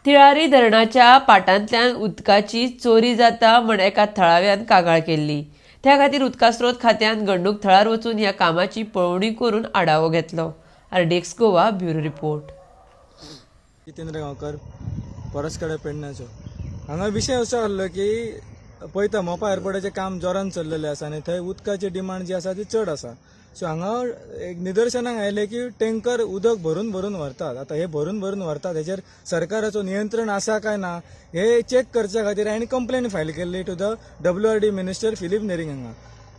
तिळारी धरणाच्या पाटांतल्यान उदकाची चोरी जाता म्हण एका थळाव्यान कागाळ केल्ली. त्या खातीर उदका स्रोत खात्यान घडणूक थळार वचून ह्या कामाची पळोवणी करून आढावो घेतलो. RDX Goa, bureau report. Jitendra Gaonkar, परसकडे, पेडण्याचो. हांगा विशय असो आहलो की पळयता, मोपा एअरपोर्टाचें काम जोरान चल्लेलें आसा आनी थंय उदकाची डिमांड जी आसा ती चड आसा. सो हांगा एक निदर्शनाक आयलें की टेंकर उदक भरून भरून व्हरतात. आतां हे भरून भरून व्हरतात, हेजेर सरकाराचो नियंत्रण आसा काय ना हे चॅक करच्या खातीर हांवें कंप्लेन फायल केल्ली to the WRD Minister Filipe Nering हांगा.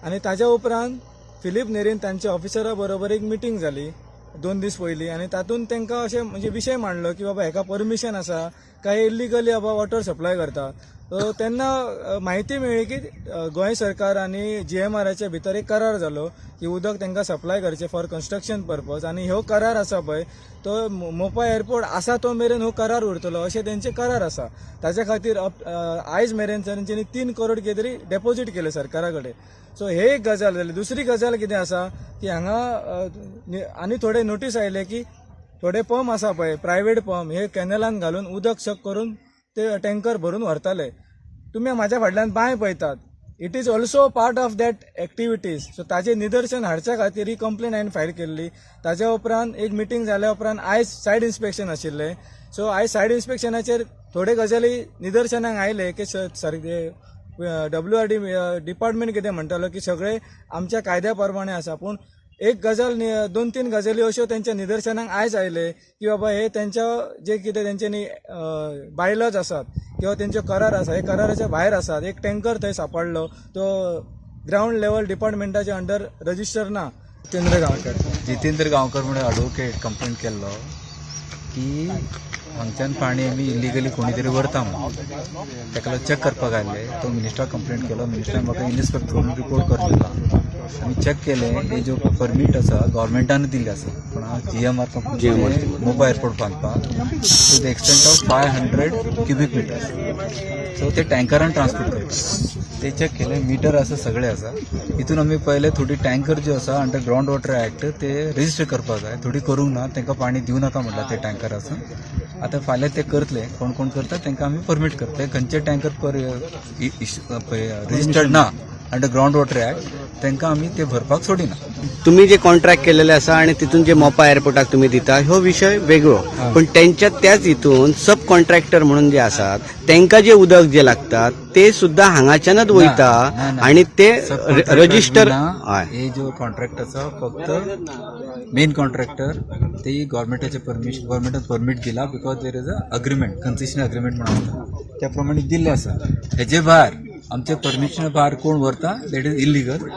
आनी ताज्या उपरांत फिलीप नेरीन तांच्या ऑफिसरा बरोबर एक मिटींग जाली 2 दीस पयलीं आनी तातूंत तांकां अशें म्हणजे विशय मांडलो की बाबा, हेका परमिशन आसा काय इलिगली बाबा वॉटर सप्लाय करता. सो तेन्ना म्हायती मेळ्ळी की गोंय सरकार आनी जीएमआराच्या भितर एक करार जालो की उदक तांकां सप्लाय करचें फॉर कन्स्ट्रक्शन पर्पज. आनी ह्यो करार आसा पळय, तो मोपा एअरपोर्ट आसा तो मेरेन हो करार उरतलो अशें तेंचे करार आसा. ताच्या खातीर आयज मेरेन तेंच्यांनी 3 करोड कितें तरी डेपोजीट केले सरकारा कडेन. सो हे एक गजाल जाली. दुसरी गजाल कितें आसा की हांगा आनी थोडे नोटीस आयले की थोडे पंप आसा पळय, प्रायवेट पंप, हे कॅनलान घालून उदक सक करून ते टँकर भरून व्हरताले. तुमी म्हाज्या फाटल्यान बांय पळयतात, it is also part of that activities. So ताजें निदर्शन हाडच्या खातीर ही कंप्लेन हांवें फायल केल्ली. ताज्या उपरांत एक मिटींग जाल्या उपरांत आयज सायड इन्स्पेक्शन आशिल्लें. सो आयज सायड इन्स्पेक्शनाचेर थोडे गजाली निदर्शनाक आयले की sir, WRD department कितें म्हणटालो की सगळे आमच्या कायद्या प्रमाणे आसा. पूण एक गजाल दोन तीन गजाली अश्यो तेंच्या निदर्शनाक आयज आयले की बाबा, हे तेंच्या जे कितें तेंच्यांनी बायलॉज आसात किंवा तेंच्यो करार आसा, हे कराराच्या भायर आसात. एक टँकर थंय सापडलो, तो ग्रावंड लेवल डिपार्टमेंटाच्या अंडर रजिस्टर ना. जितेंद्र गांवकर. जितेंद्र गांवकर म्हणून एडवोकेट कंप्लेंट केल्लो की हांगच्यान पाणी आमी इलिगली कोणी तरी व्हरता म्हणून. ताका लागून चॅक करपाक आयले. तो मिनिस्टराक कंप्लेंट केलो. मिनिस्टरान म्हाका इन्स्पेक्ट करून रिपोर्ट करून दिला. आमी चॅक केलें. हे ज्यो परमीट आसा, गव्हर्मेंटान दिल्ले आसा, पूण जीएमआर कंपनी मोपा एअरपोर्ट बांदपाक to the extent of 500 cubic meters. So ते टँकरान ट्रान्सपोर्ट करतात. ते चॅक केले, मिटर आसा, सगळे आसा. हितून आमी पळयले, थोडी टँकर ज्यो आसा, अंडर ग्रावंड वॉटर एक्ट ते रजिस्टर करपाक जाय. थोडी करूंक ना. तांकां पाणी दिवं नाका म्हणटा ते टँकर आसा. आतां फाल्यां ते करतले. कोण कोण करता तांकां आमी परमीट करतले. खंयचे टँकर पर रजिस्टर्ड ना अंडर ग्रावंड वॉटर एक्ट, तांकां आमी ते भरपाक सोडिना. तुम्ही जे कॉन्ट्रॅक्ट केलेले आसा आणि तितून जे मोपा एअरपोर्टाक तुम्ही दिता, हो विशय वेगळो. पण त्यांच्या त्याच हितून सब कॉन्ट्रॅक्टर म्हणून जे आसात, तांकां जे उदक जे लागता ते सुद्धा हांगाच्यानच वयता. ना, ना. आणि ते Subcontractor register बी ना. हय. हे जो कॉन्ट्रॅक्ट आसा, फक्त मेन कॉन्ट्रॅक्टर, ते गव्हर्मेंटाचे परमिशन, गव्हर्मेंटान परमीट दिला because there is a agreement, concession agreement म्हणून आसता, त्या प्रमाणे दिल्ले आसा. हेजे भायर, आमच्या परमिशना भायर कोण व्हरता, that is illegal.